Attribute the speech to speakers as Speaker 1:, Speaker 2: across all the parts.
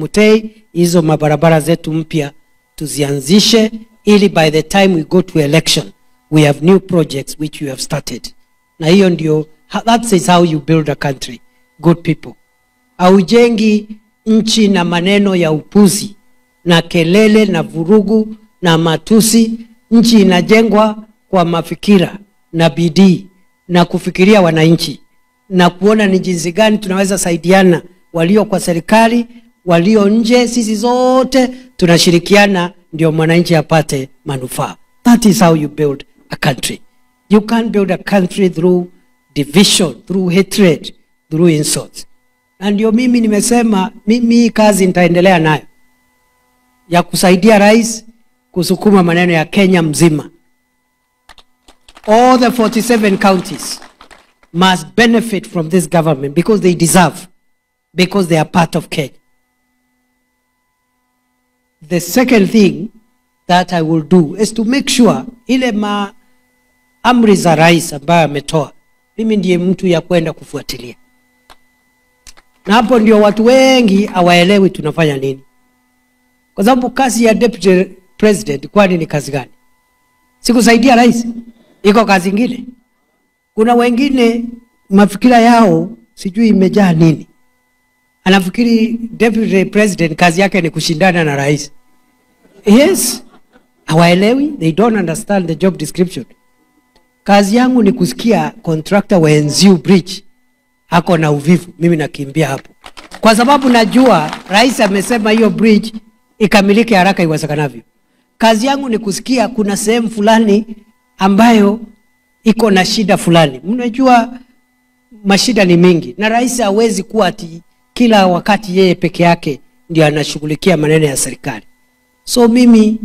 Speaker 1: Mutei, hizo mabarabara zetu mpya tuzianzishe ili by the time we go to election we have new projects which you have started. Na hiyo ndio, that is how you build a country. Good people. Haujengi nchi na maneno ya upuzi na kelele na vurugu na matusi. Nchi inajengwa kwa mafikira na bidii na kufikiria wananchi na kuona ni jinsi gani tunaweza saidiana, walio kwa serikali, walio nje, sisi zote tunashirikiana ndio mwananchi apate manufaa. That is how you build a country. You can't build a country through division, through hatred, through insults. Na ndio mimi nimesema mimi kazi nitaendelea nayo ya kusaidia rais kusukuma maneno ya Kenya mzima. All the 47 counties must benefit from this government because they deserve, because they are part of Kenya. The second thing that I will do is to make sure ile amri za rais ambayo ametoa, mimi ndiye mtu ya kwenda kufuatilia. Na hapo ndio watu wengi hawaelewi tunafanya nini. Kwa sababu kazi ya deputy president kwani ni kazi gani? Sikusaidia rais, iko kazi nyingine. Kuna wengine mafikira yao sijui imejaa nini. Anafikiri deputy president kazi yake ni kushindana na rais. Yes, hawaelewi, they don't understand the job description. Kazi yangu ni kusikia contractor wa Enziu Bridge ako na uvivu, mimi nakimbia hapo. Kwa sababu najua rais amesema hiyo bridge ikamilike haraka iwezekanavyo. Kazi yangu ni kusikia kuna sehemu fulani ambayo iko na shida fulani. Mnajua mashida ni mingi na rais hawezi kuwa ati kila wakati yeye peke yake ndio anashughulikia maneno ya serikali. So mimi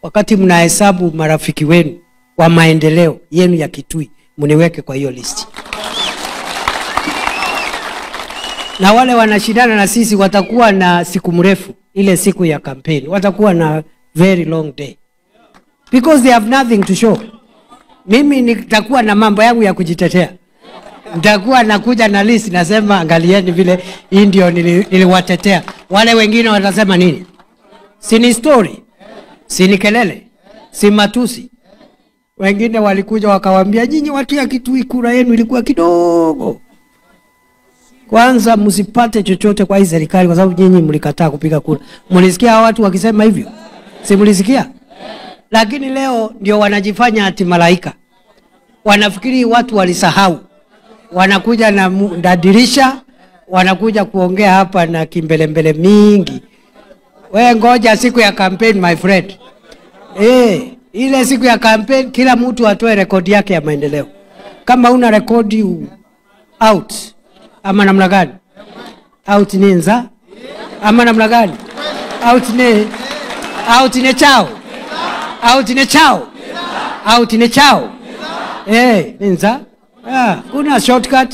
Speaker 1: wakati mnahesabu marafiki wenu wa maendeleo yenu ya Kitui, mniweke kwa hiyo list. Na wale wanashindana na sisi watakuwa na siku mrefu, ile siku ya campaign watakuwa na very long day because they have nothing to show. Mimi nitakuwa na mambo yangu ya kujitetea. Nitakuwa nakuja na list nasema angalieni vile hii ndio niliwatetea. Wale wengine watasema nini? Si ni story, si ni kelele, si matusi. Wengine walikuja wakawaambia nyinyi watu ya Kitui kura yenu ilikuwa kidogo. Kwanza msipate chochote kwa hii serikali kwa sababu nyinyi mlikataa kupiga kura. Mlisikia watu wakisema hivyo? Si mlisikia? Lakini leo ndio wanajifanya ati malaika. Wanafikiri watu walisahau. Wanakuja na dirisha, wanakuja kuongea hapa na kimbelembele mingi. We ngoja siku ya campaign my friend. Ile siku ya campaign kila mtu atoe rekodi yake ya maendeleo. Kama una rekodi out. Ama namna gani? Out ni nza? Ama namna gani? Out ni, out ni chao. Out ni chao. Out ni chao. Nza? Kuna shortcut.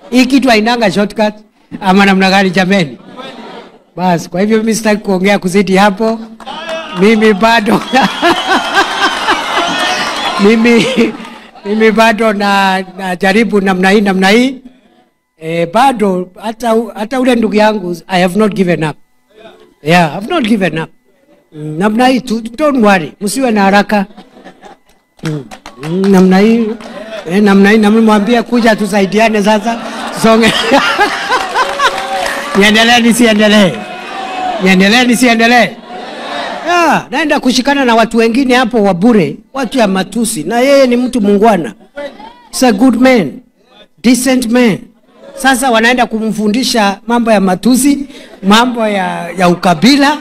Speaker 1: Hii kitu hainanga shortcut. Ama namna gani jameni? Bas, kwa hivyo mimi sitaki kuongea kuzidi hapo. Mimi bado mimi bado na jaribu namna hii namna hii. Bado hata ule ndugu yangu I have not given up. Yeah, I have not given up. Namna hii tu, don't worry, msiwe na haraka. Namna hii, namna hii namwambia kuja tusaidiane sasa. Songe. Niendelee nisiendelee? Niendelee nisiendelee? Yeah, naenda kushikana na watu wengine hapo wa bure, watu ya matusi, na yeye ni mtu muungwana. He's a good man, decent man. Sasa wanaenda kumfundisha mambo ya matusi, mambo ya ukabila,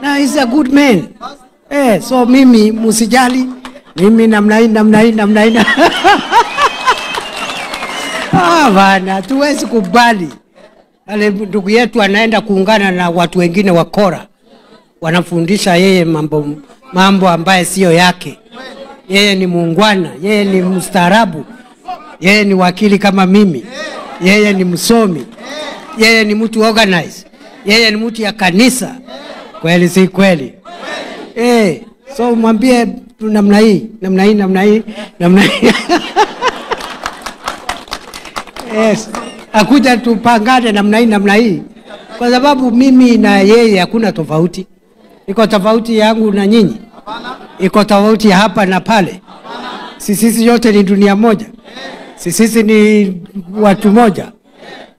Speaker 1: na he's a good man. So mimi msijali, mimi namna hii namna hii namna hii. Bana, tuwezi kubali. Ale ndugu yetu anaenda kuungana na watu wengine wakora. Wanafundisha yeye mambo ambaye sio yake. Yeye ni muungwana, yeye ni mstaarabu, yeye ni wakili kama mimi. Yeye ni msomi. Yeye ni mtu organize. Yeye ni mtu ya kanisa. Kweli si kweli? So mwambie namna hii, namna hii, namna hii, namna hii. Yes. Akuja tupangane namna hii, namna hii. Kwa sababu mimi na yeye hakuna tofauti. Iko tofauti yangu na nyinyi? Iko tofauti hapa na pale? Sisi yote ni dunia moja. Sisi ni watu moja.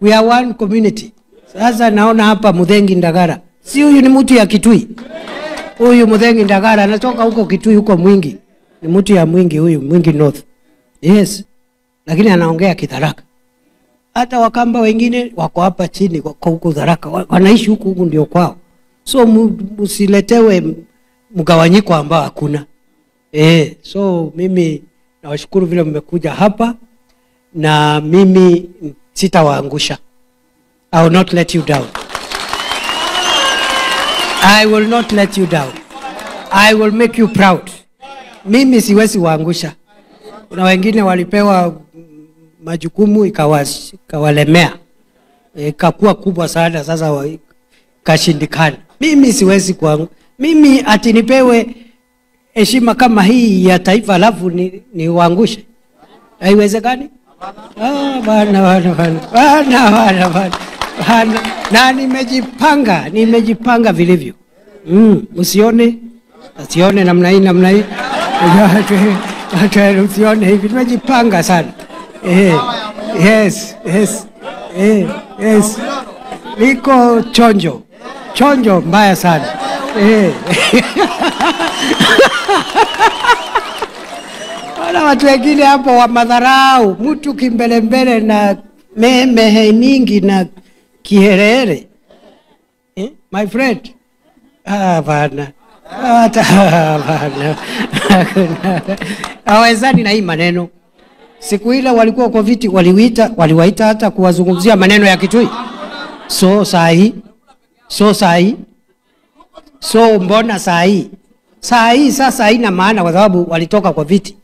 Speaker 1: We are one community. Sasa naona hapa Muthengi Ndagara. Si huyu ni mtu ya Kitui? Huyu Muthengi Ndagara anatoka huko Kitui, huko Mwingi. Ni mtu ya Mwingi huyu, Mwingi North. Yes. Lakini anaongea Kitharaka. Hata Wakamba wengine wako hapa chini, wako huko Tharaka, wanaishi huku, huku ndio kwao. So msiletewe mgawanyiko ambao hakuna. So mimi nawashukuru vile mmekuja hapa, na mimi sitawaangusha. I will not let you down. I will not let you down. I will make you proud. Mimi siwezi waangusha. Kuna wengine walipewa majukumu ikawalemea, ikakuwa kubwa sana, sasa kashindikana. Mimi siwezi kuangu. Mimi ati nipewe heshima kama hii ya taifa alafu ni waangushe? Haiwezekani. Bana bana bana. Bana bana bana. Bana. Na nimejipanga, nimejipanga vilivyo. Usione, usione namna hii namna hii. Usione hivi, nimejipanga sana. Yes, yes. Yes. Niko chonjo. Chonjo mbaya sana. Wala watu wengine hapo wa madharau, mtu kimbelembele na mehe mingi na kiherehere. My friend. Bana. Bana. Hawezani na hii maneno. Siku ile walikuwa kwa viti, waliwaita hata kuwazungumzia maneno ya Kitui. So sahi. So sahi. So mbona sahi? Sahi sasa haina maana kwa sababu walitoka kwa viti.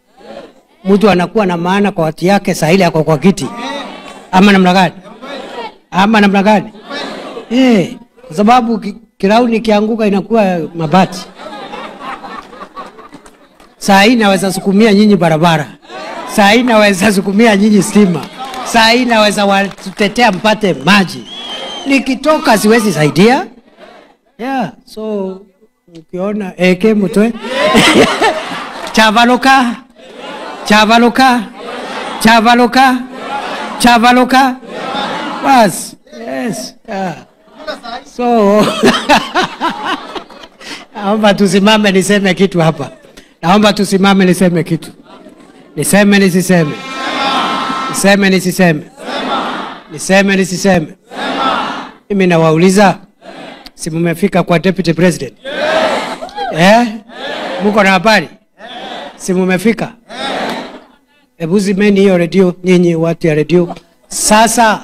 Speaker 1: Mtu anakuwa na maana kwa watu yake saa ile ako kwa kiti. Ama namna gani? Ama namna gani? Kwa sababu kirauni kianguka inakuwa mabati. Saa hii naweza sukumia nyinyi barabara. Saa hii naweza sukumia nyinyi stima. Saa hii naweza watetea mpate maji. Nikitoka siwezi saidia. Yeah, so ukiona eke mtwe. Chavaloka. Chavaloka. Chavaloka. Chavaloka. Bas. Yes. Yeah. So naomba tusimame niseme kitu hapa. Naomba tusimame niseme kitu. Niseme nisiseme? Niseme nisiseme? Niseme nisiseme? Mimi nawauliza, si mmefika kwa Deputy President? Yes. Mko na habari? Si mmefika? Hebu zimeni hiyo redio, nyinyi watu ya redio. Sasa